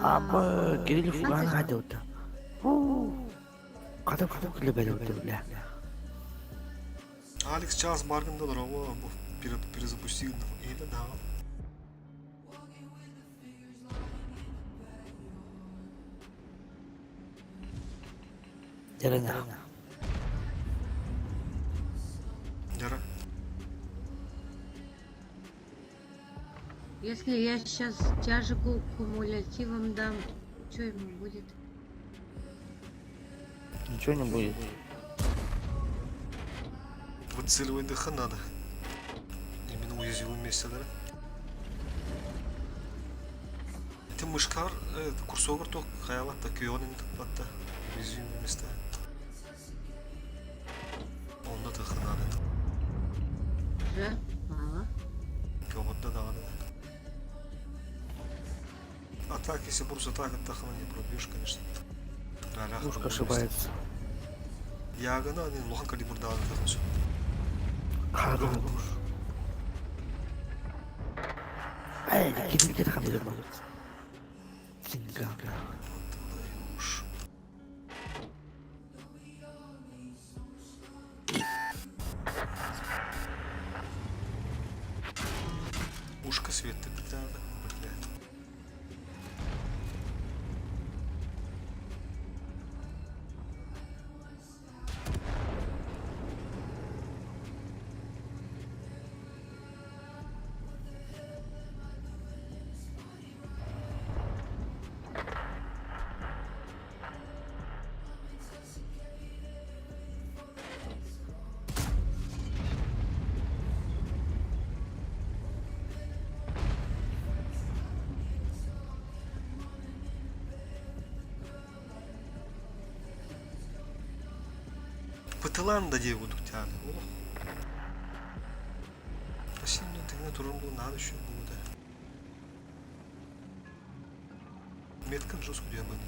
Абы Кирилл фуган хадылта. Хата фуг лебелутулля. Алекс час баргын да дорого бу перезапусти или да. Дерена. Дера. Если я сейчас тяжику кумулятивом дам, что ему будет? Ничего не будет. Выцеливать дыха надо. Именно уязвимое место, да? Ты мышкар, курсогар то хаялатта, күйонын таппатта. Уязвимое место. Онно тыха надо. Уже мало. Кого-то да, да. А так, если бурс атака, тахана не пробьешь, конечно. Пушка ошибается. Ягона, не лохан калибр да, все. Хорош. Эй, Кирилл, где там Цинга. Уж. Ушко свет ты надо, бля. Пытылан да дии курдук тяны. Спасибо, ты турун был надо еще будет. Метка жестко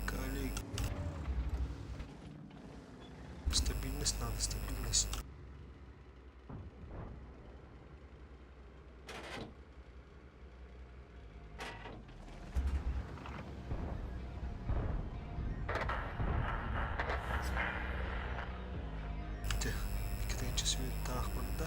коллеги. Стабильность надо, стабильность. Икки да.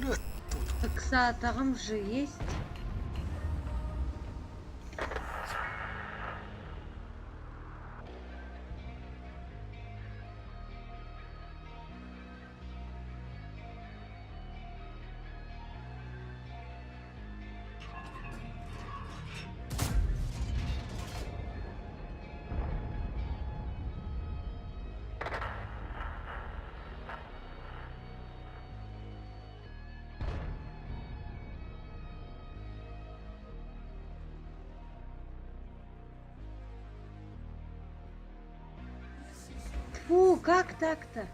Блядь, тут. Так саатаҕым же есть. Фу, как так-то?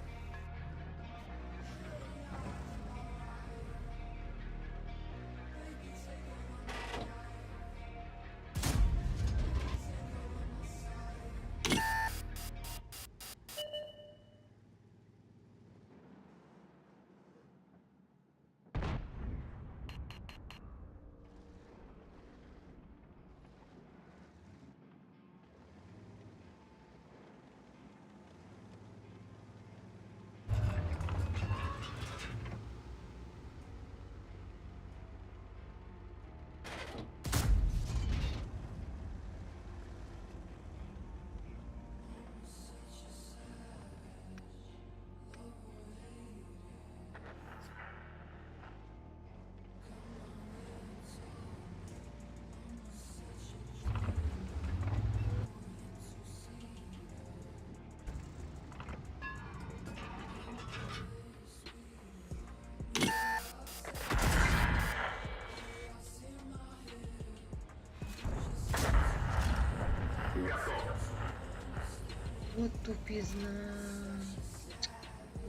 Вот тупизна.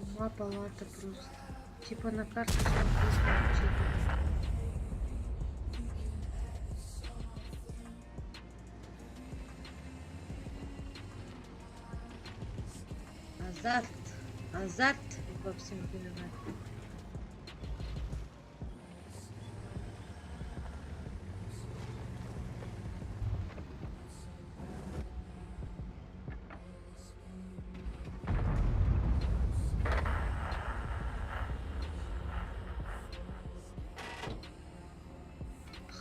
Ума палата просто. Типа на карте написано. Азарт. Азарт во всем виноват.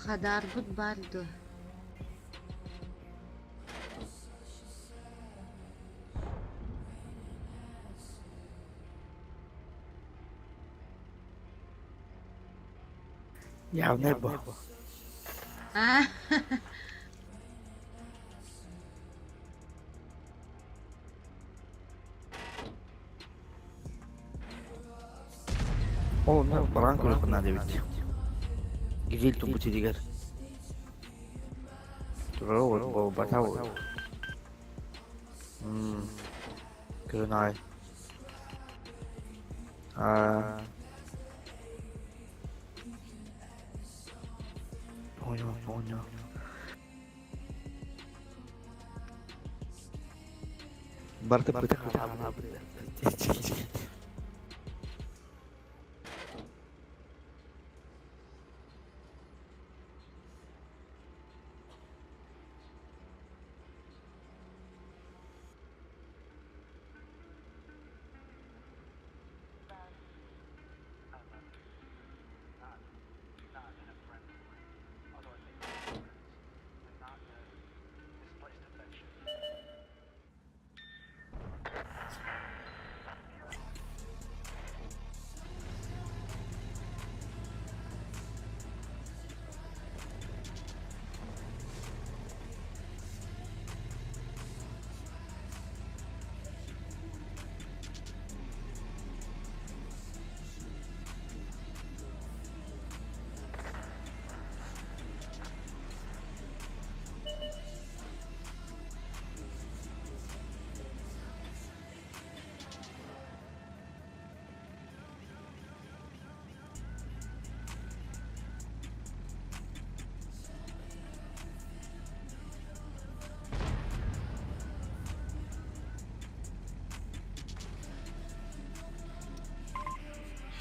Хадарбыт баар дуо? Явнай бо. А, Ол онно бараан көрүөххэ наада эбит. Гриль туппут сиригэр. Турара буолбата Көрөн аҕай. Аа. Понял, понял. Барыта быта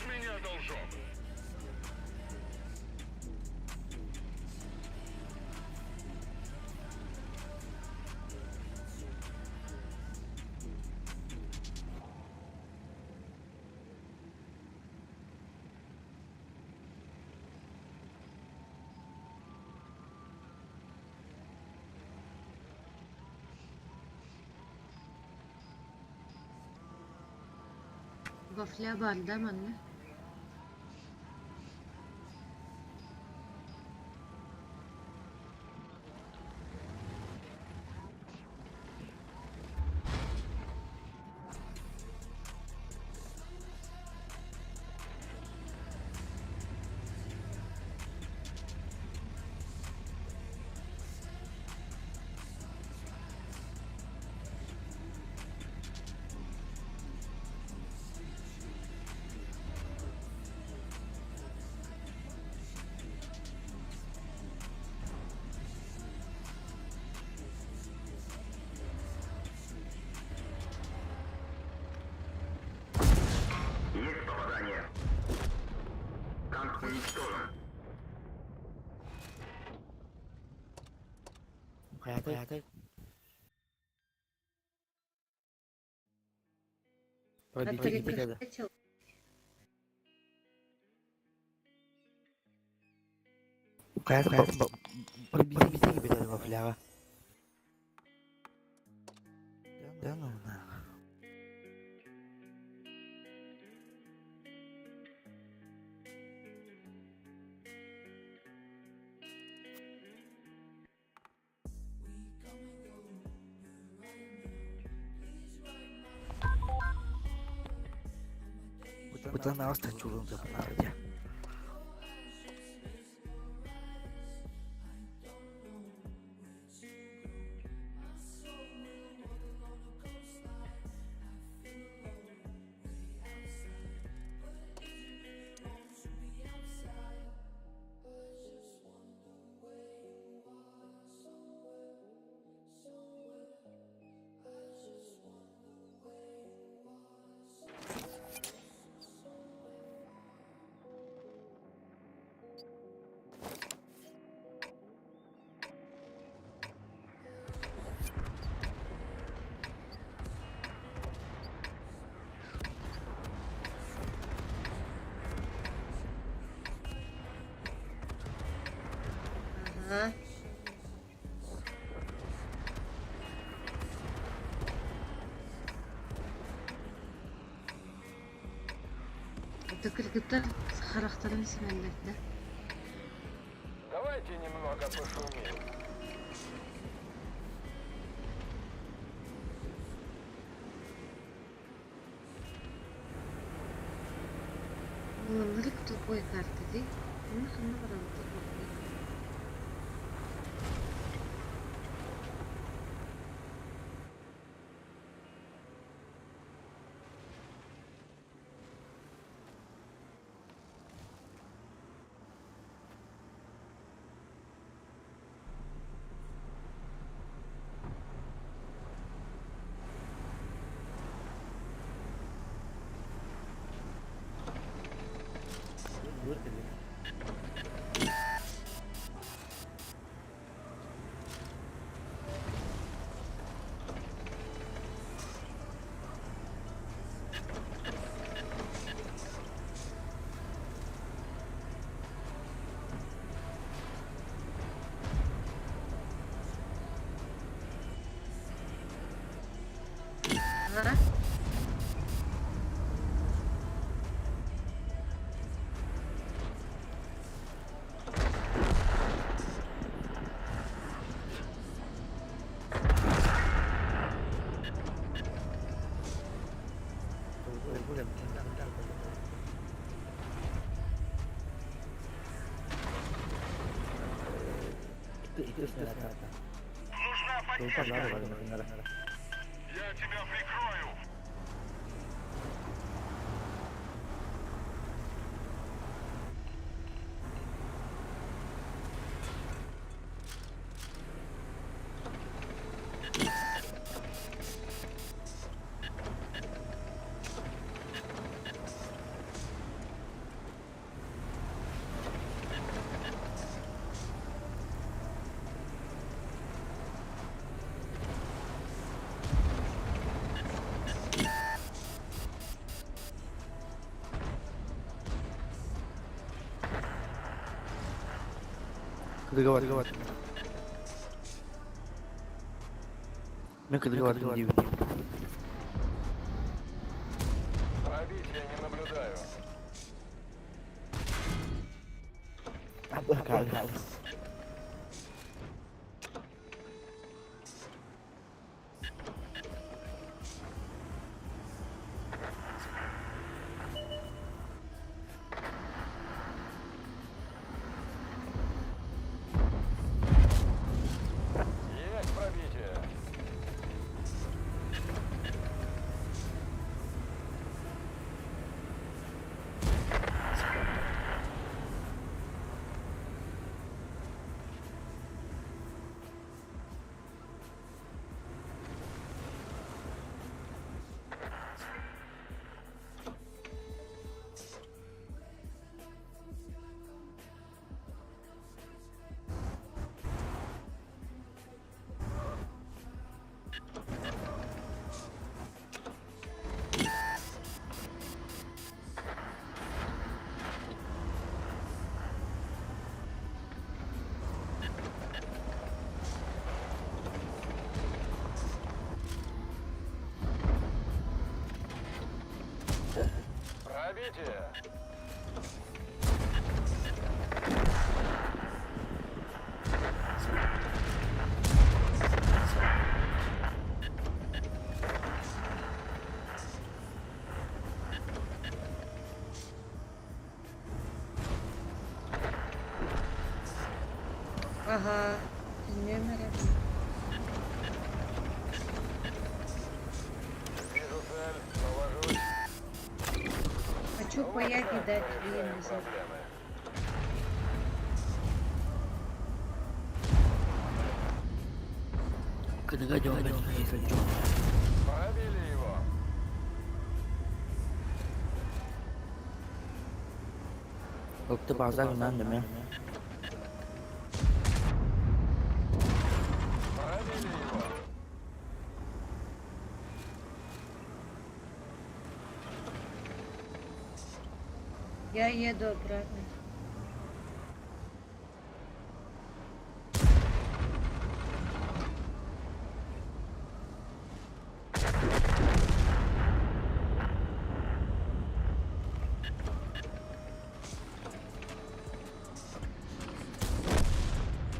С меня должок. Вафля баар да манна? Танк уничтожен. Хайатай. Пробитие Хотел. Хайатай пробитие кибетэ вафляга. Да ну нах. Кутан аҕыс чулуун саппанаабыт Ага. Это кыргыттар харахтарын симэллэр да? Давайте немного пошумим. Ылынырык тупой карта дии. Онно ханна барабыт Ага. Нужна поддержка. Я тебя прикрою. Кыдыгабат. Мен кыдыгабат диибин. Пробития не наблюдаю. Каал. Есть пробитие. Пробитие. Ага, нүөмэрэ. Вижу цель. Навожусь. Хочу Вот паяки так дать мы решаем время за. проблемы. Кыныга дьон бэтин Пробили его. Алты базар гынан деме. Пробили его. Я еду обратно.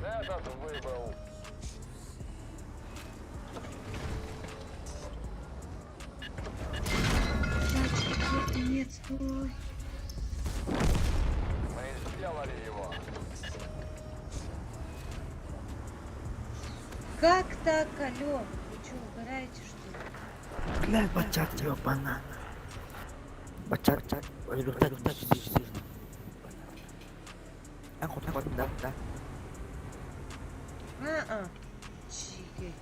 Этот выбыл. Тачки, нет, стой. Мы сделали его. Как так, алло? Вы что, угораете, что ли? Бля, бачат ёбана. Бачат, чат, результат сизин. Эн хотон да, да. А-а. Чики.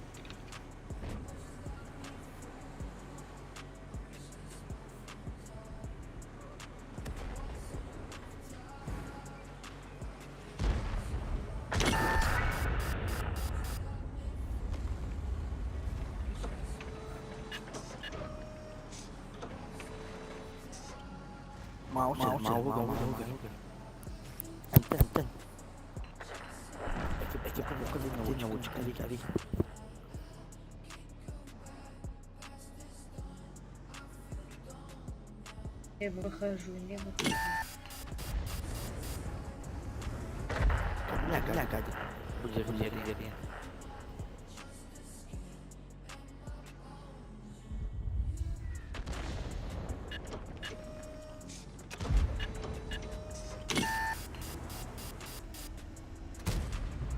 Маус, маус, маус, Антен, антен. Эки, эки, эки, эки, Я выхожу, не выхожу. Бля, бля, гади. Будет, будет, будет.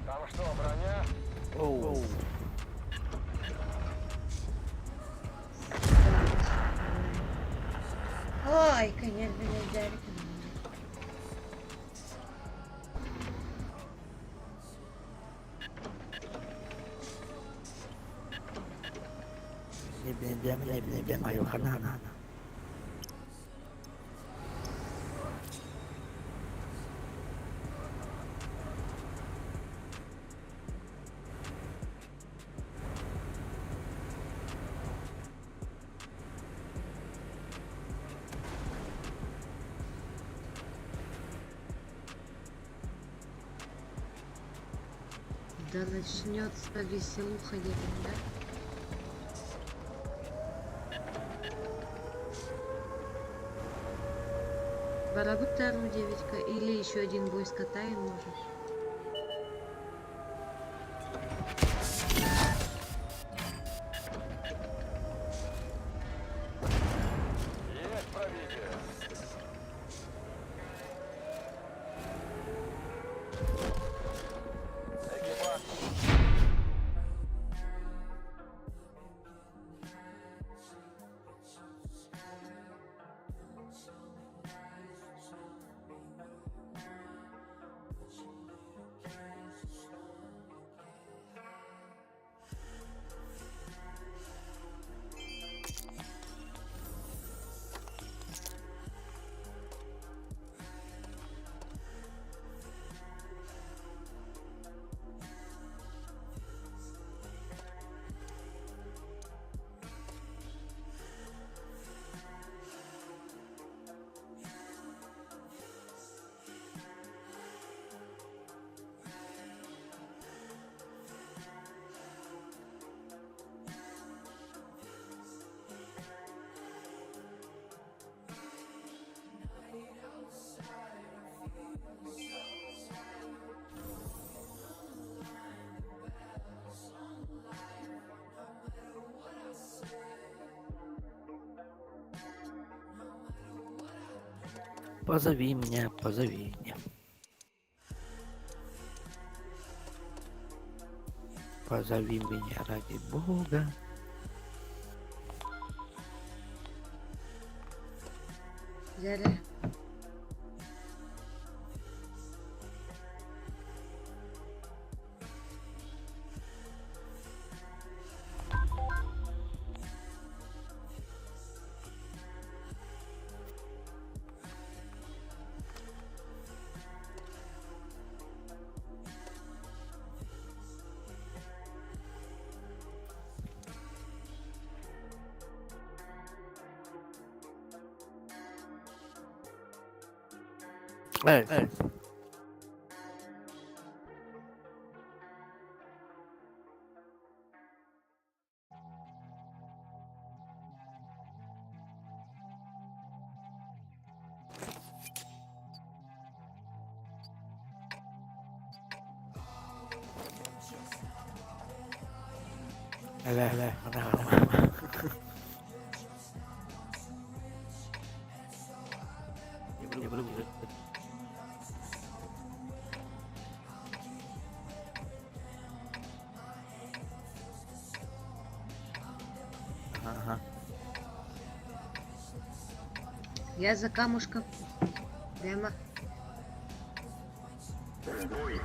Там что, броня? Оу. Ой, конец меня взяли. Не, не, не, не, не, не, хана, Да начнется веселуха где-то, да? Барабык девятка или еще один бой скатаем может. Есть пробитие. Экипаж. Позови меня, позови меня. Позови меня ради бога. Дьэ эрэ. Evet. Evet. Evet. Evet. Ага. Я за камушком. Прямо. Дьэ эрэ.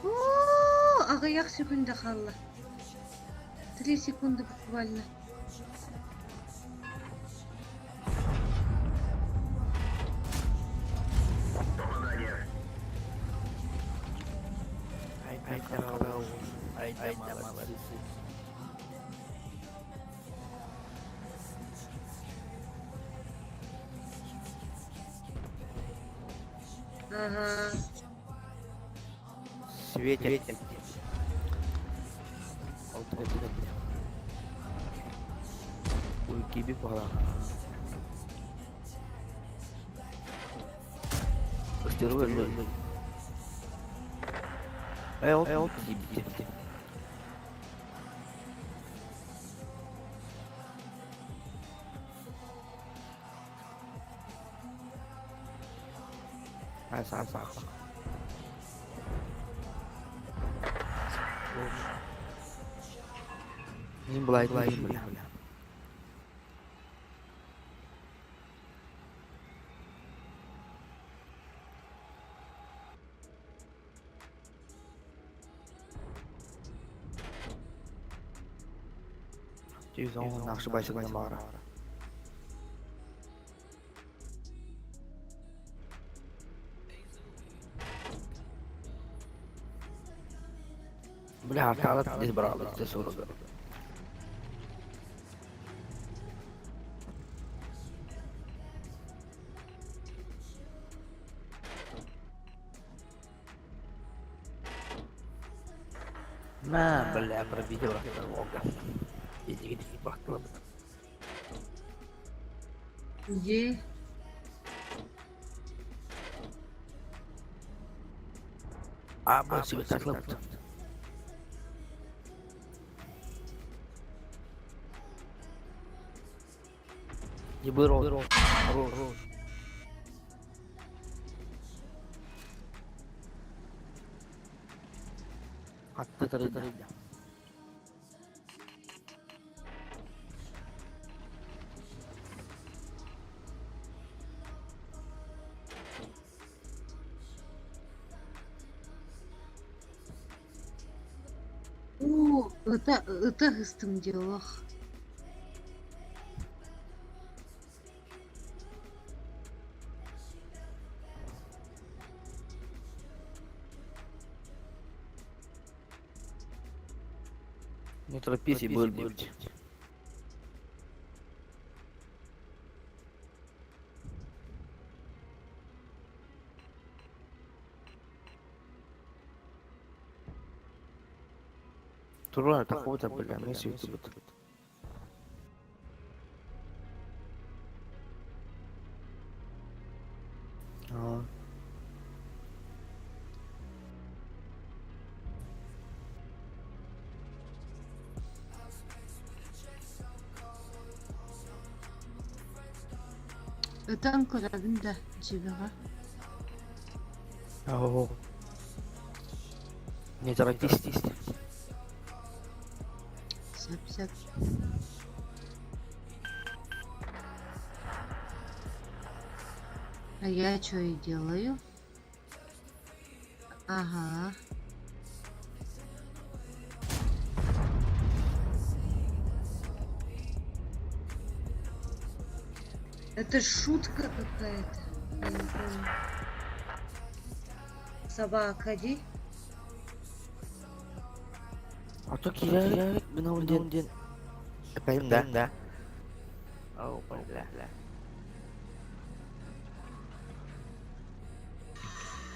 Оо, аҕыйах секунда хаалла. 3 секунды буквально. Ай, ай, да, ай, да, молодцы. Ага. Светит. Ой, киби пала. Стервы, Эл, эл, киби. Аса, аса. Мин былай, былай, бля, бля. 110 нақшыбайсың баара. Бля, арталат здесь брал, здесь урод. На, бля, пробил Бога. Иди, иди, бахтала. Е. А, бля, так лапта. Не был рот, рот, рот. Атты тарыда. Оо, ыта, ыта ыстым делах. Не торопись и был бить. Туруора таххыбыта бля, эмиэ сүүйдүбүт. Аа. Ытан көрөбүн да дьиэҕэ. Оо. Не торопись. Сөп-сөп. А я что и делаю? Ага. Это шутка какая-то. Я не понял. Собака, иди. А то киирэ гынабын диэн диэн эпэйим да да. Оо, бля.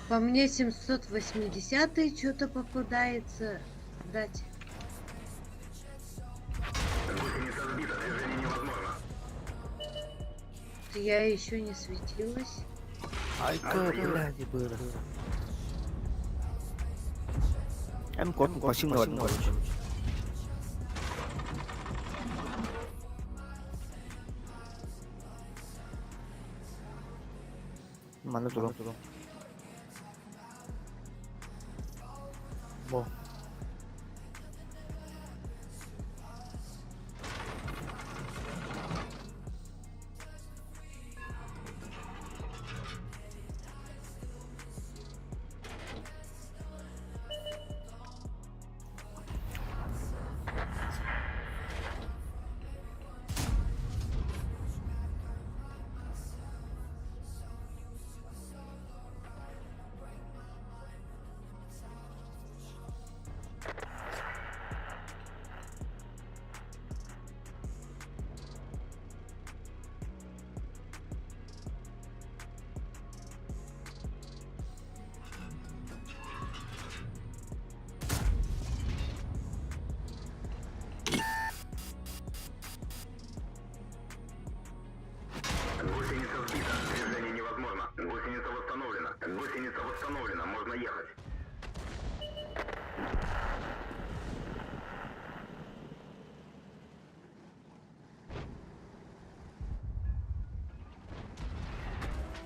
По мне 780 что-то попадается дать. Гусеница сбита, движение невозможно. Я еще не светилась. Айка, блядь, было. Эм кот Максим короче. Манна турун. Бо. Гусеница сбита, движение невозможно. Гусеница восстановлена. Гусеница восстановлена, можно ехать.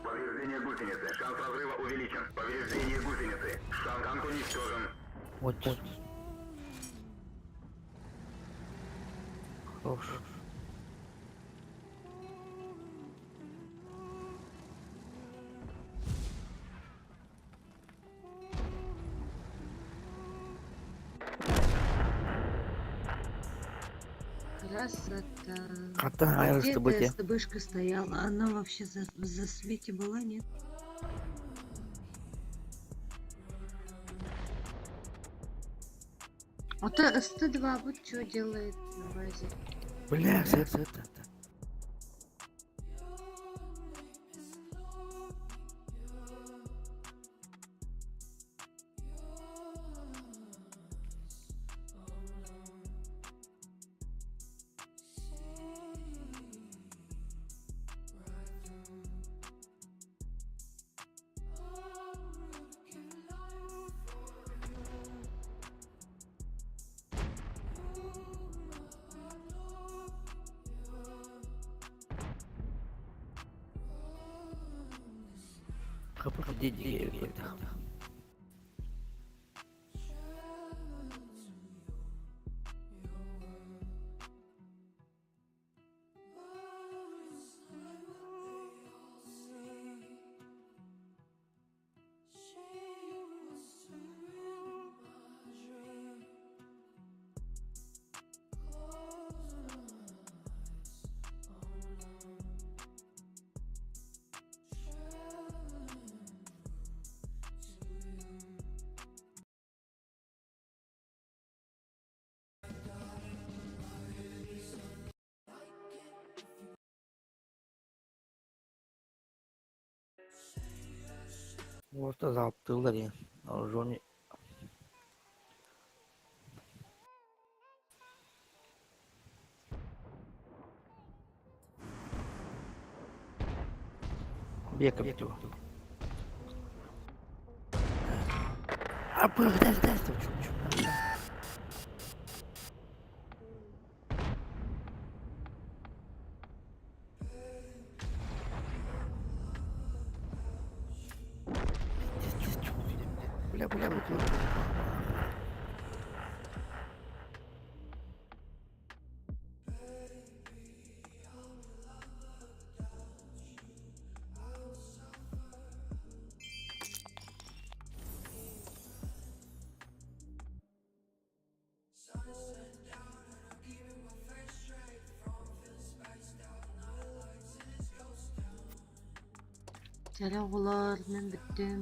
Повреждение гусеницы. Шанс разрыва увеличен. Повреждение гусеницы. Шанс танк уничтожен. Вот. Хорош. Красота. Хата А где айрысты эта СТБшка стояла? Она вообще в засвете была, нет? А то СТ-2 вот что делает на базе? Бля, это, это. Хапа какой-то. Orta dağıttırlar ya. Johnny. Биэкэбит дуо? А, Бля, бля, бля, бля. Чара оҕолоор, мин бүттүм.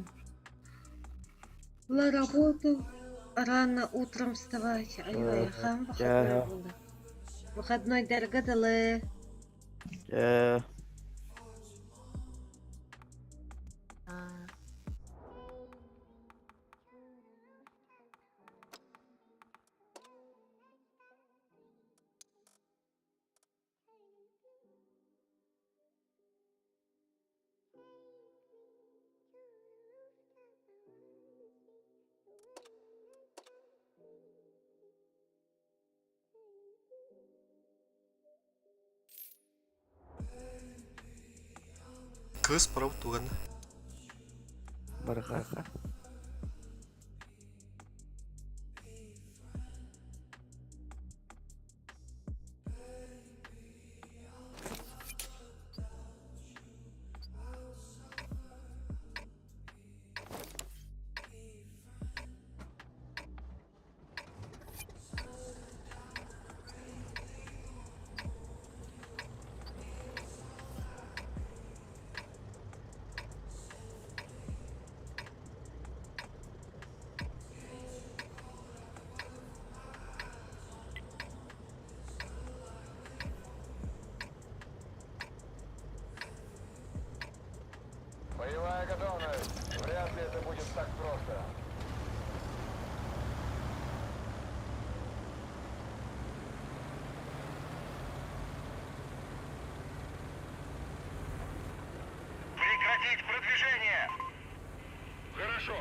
На работу рано утром вставать. Ай, хаһан выходной буолла? Выходнойдарга дылы. Аа. Кыыс барабыт туган. Барҕаха. Боевая готовность. Вряд ли это будет так просто. Прекратить продвижение! Хорошо.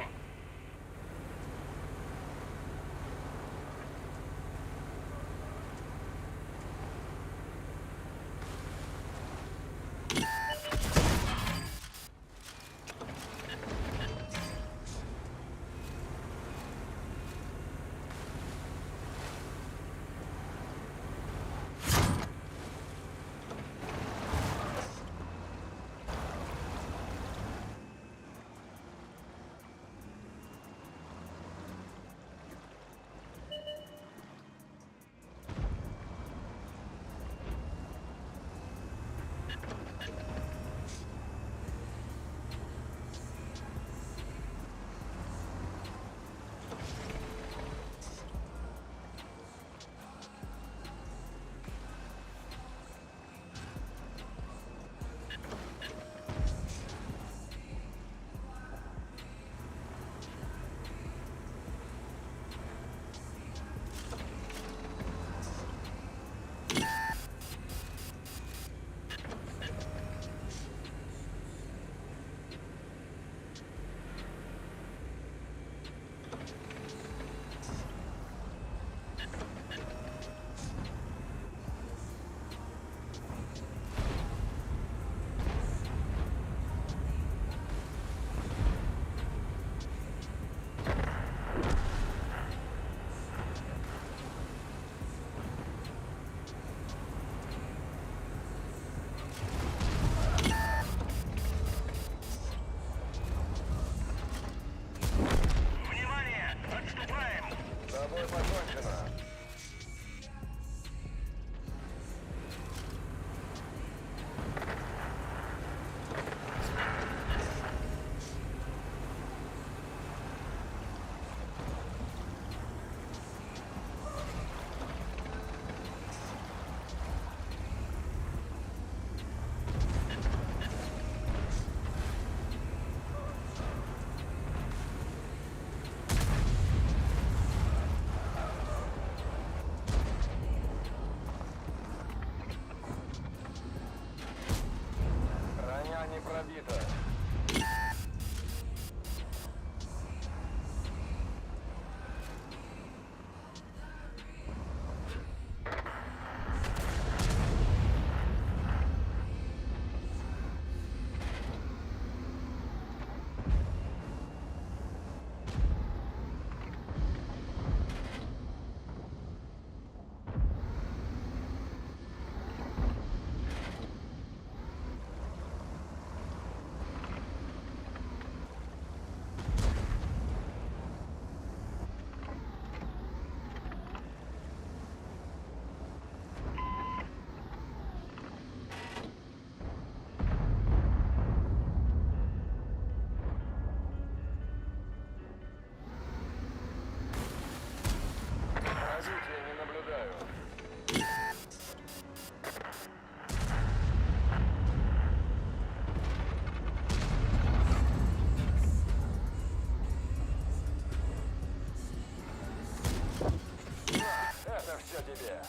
все тебе.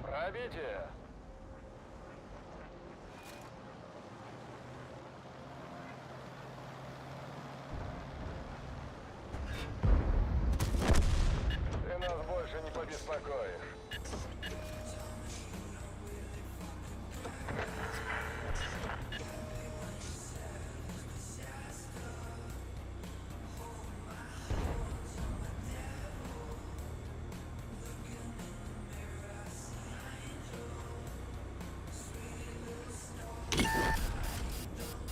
Пробитие! Ты нас больше не побеспокоишь.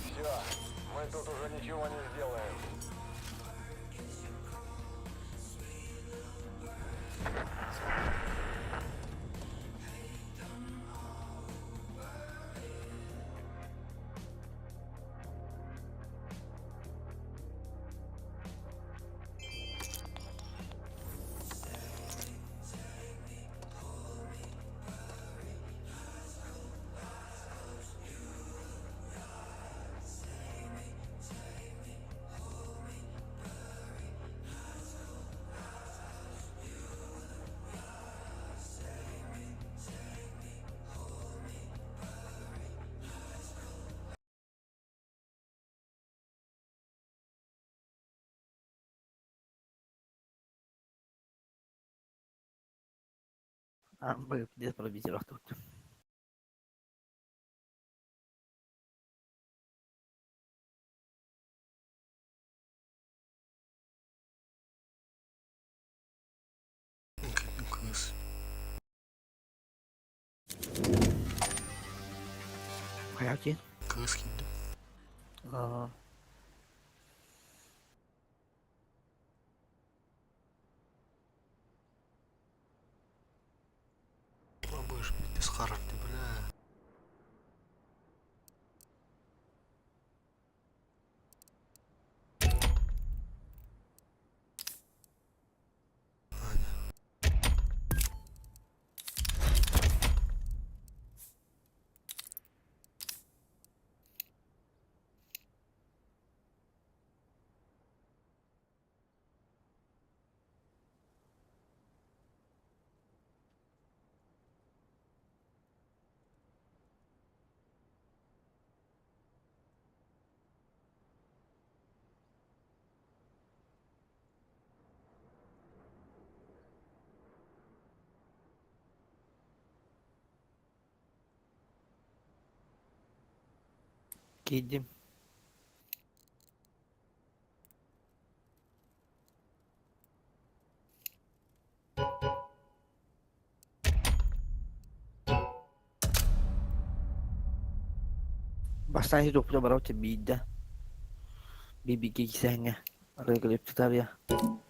Все, мы тут уже ничего не сделаем. Без пробития тут. Кыыс. Хайа Кыыс киирдим. Аа. Будешь без характера, бля. Аня. Киирдим. Бастаан ити туппута барабыт биирдэ. Биир-бииргэ киирсээҥҥэ арыгылыып тутарыйа. Давай.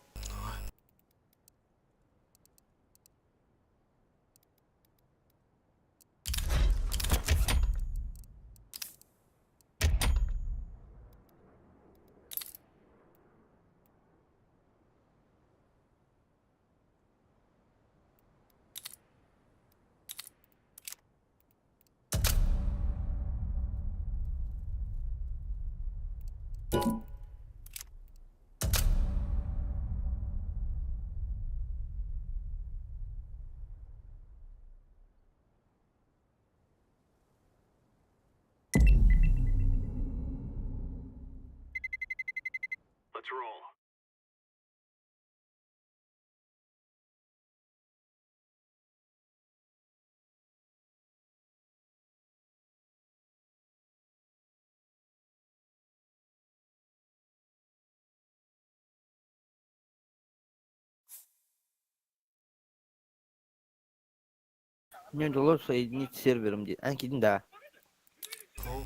Не удалось соединить с сервером диэн. Эн киирдиҥ да? Ол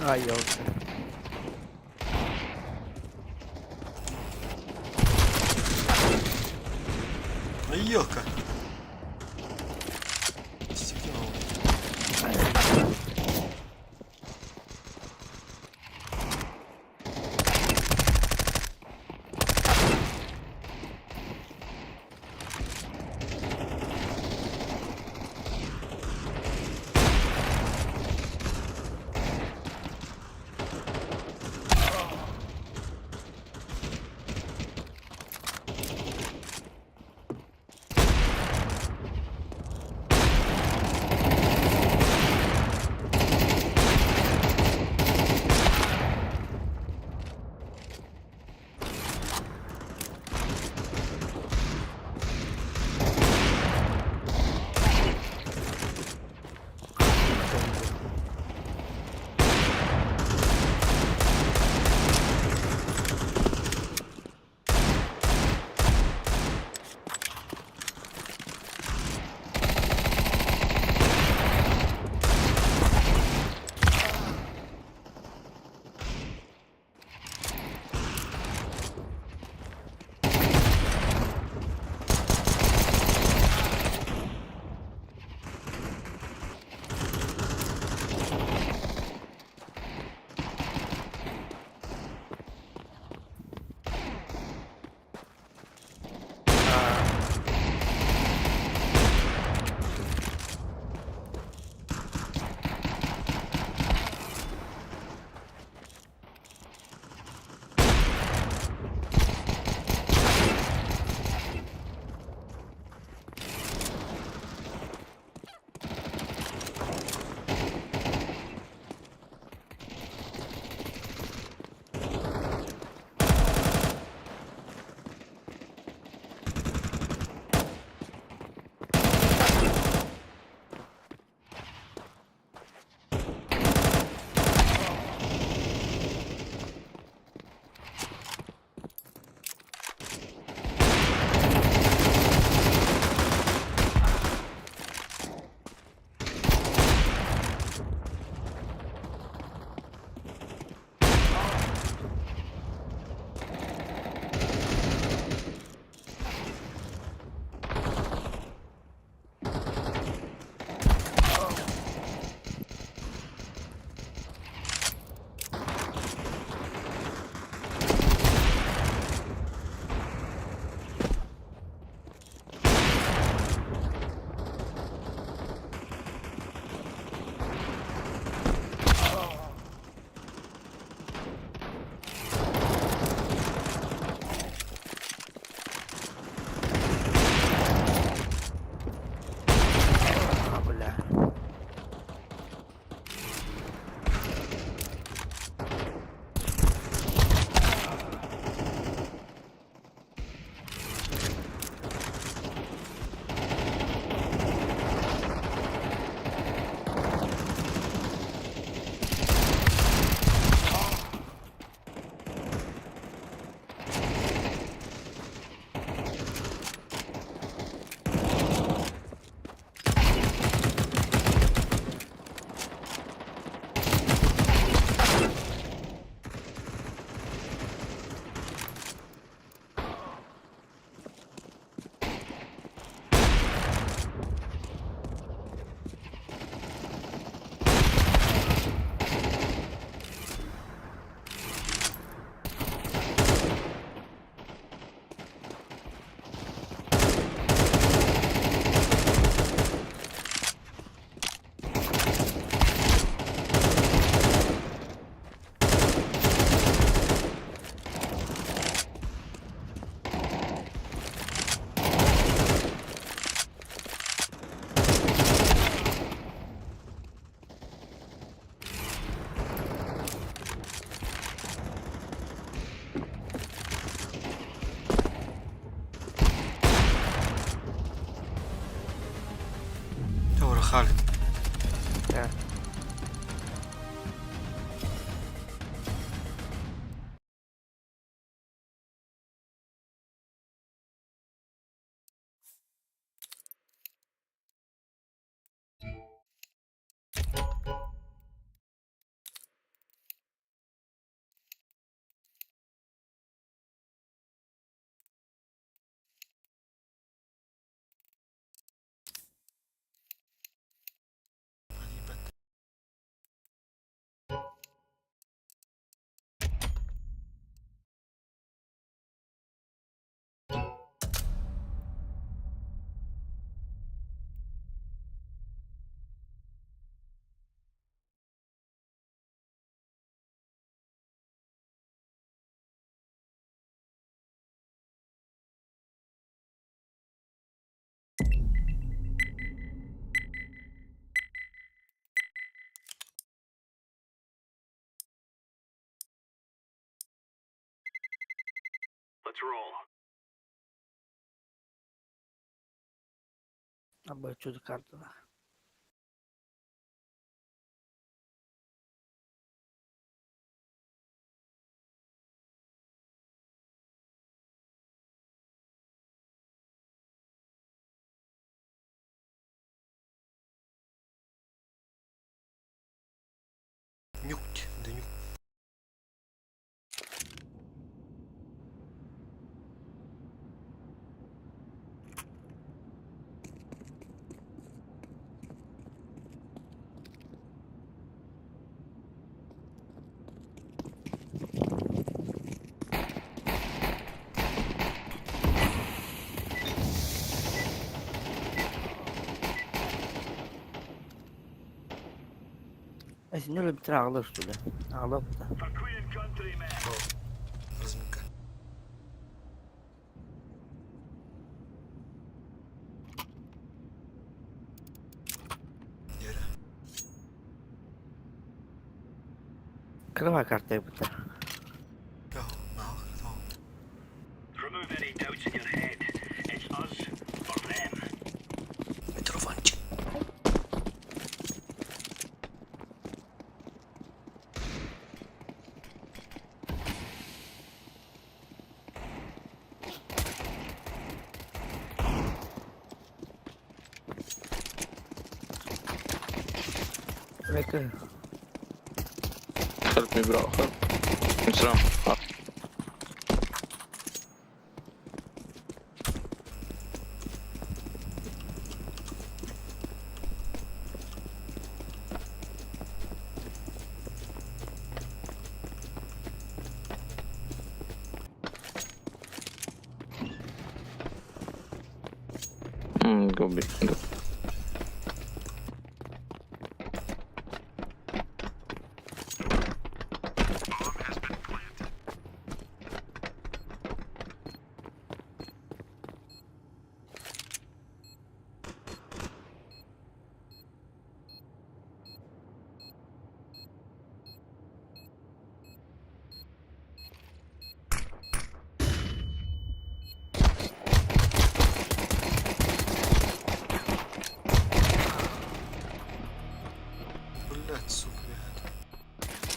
А, ёлка. Елка. Стекнула. А, бля. Халит. Да. Абы чудо карталаах. Нюкть, да нюк. Синер битир аҕалар что ли? Аҕалап да. Разминка. Yere. Кырава карта быта. Go. No, no. Remove any doubts in your head. It's us or them. Митрофанчик. Рэка. Help me bro, help. It's ramp. Up. Go B. Go. Блять, сука, бегает.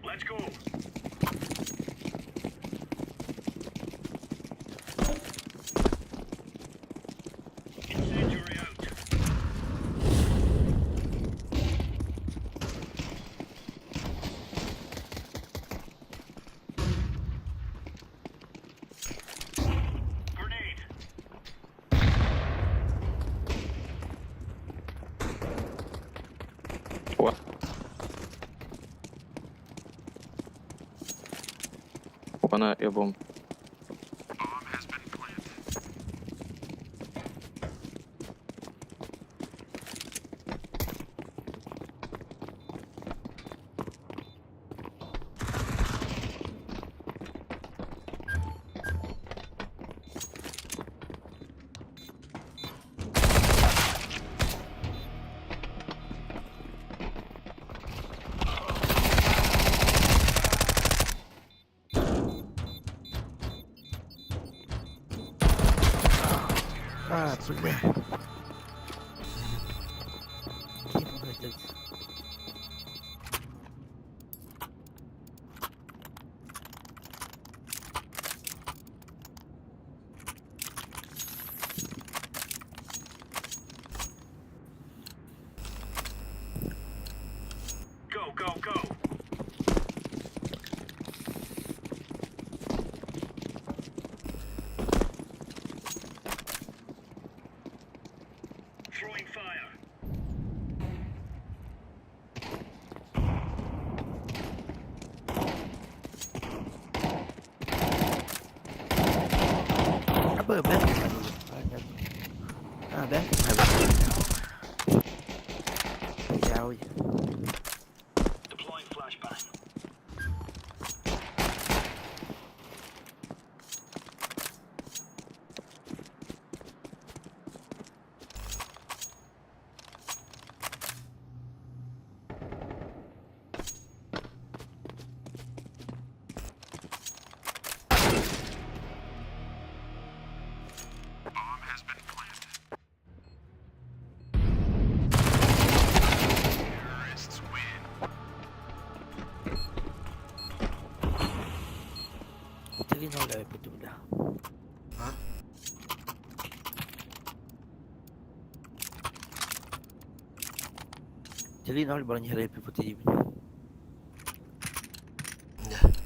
Let's go. Incendiary out. Grenade. What? One at your bomb. А, бля. Ким этот? Go, go, go. Throwing fire. Apa ben? Ah, ben. Jauh. 3-0 эппитим да. А? 3-0 баран иһэр эппиппит диибин. Не.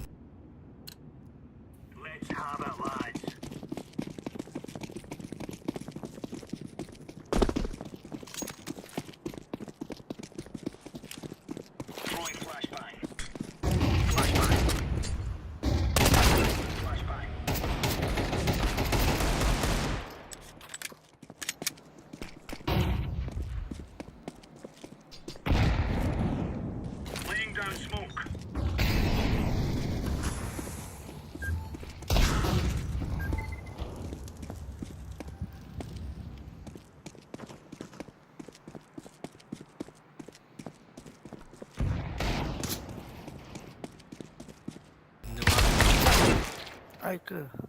Не ладно. Айка.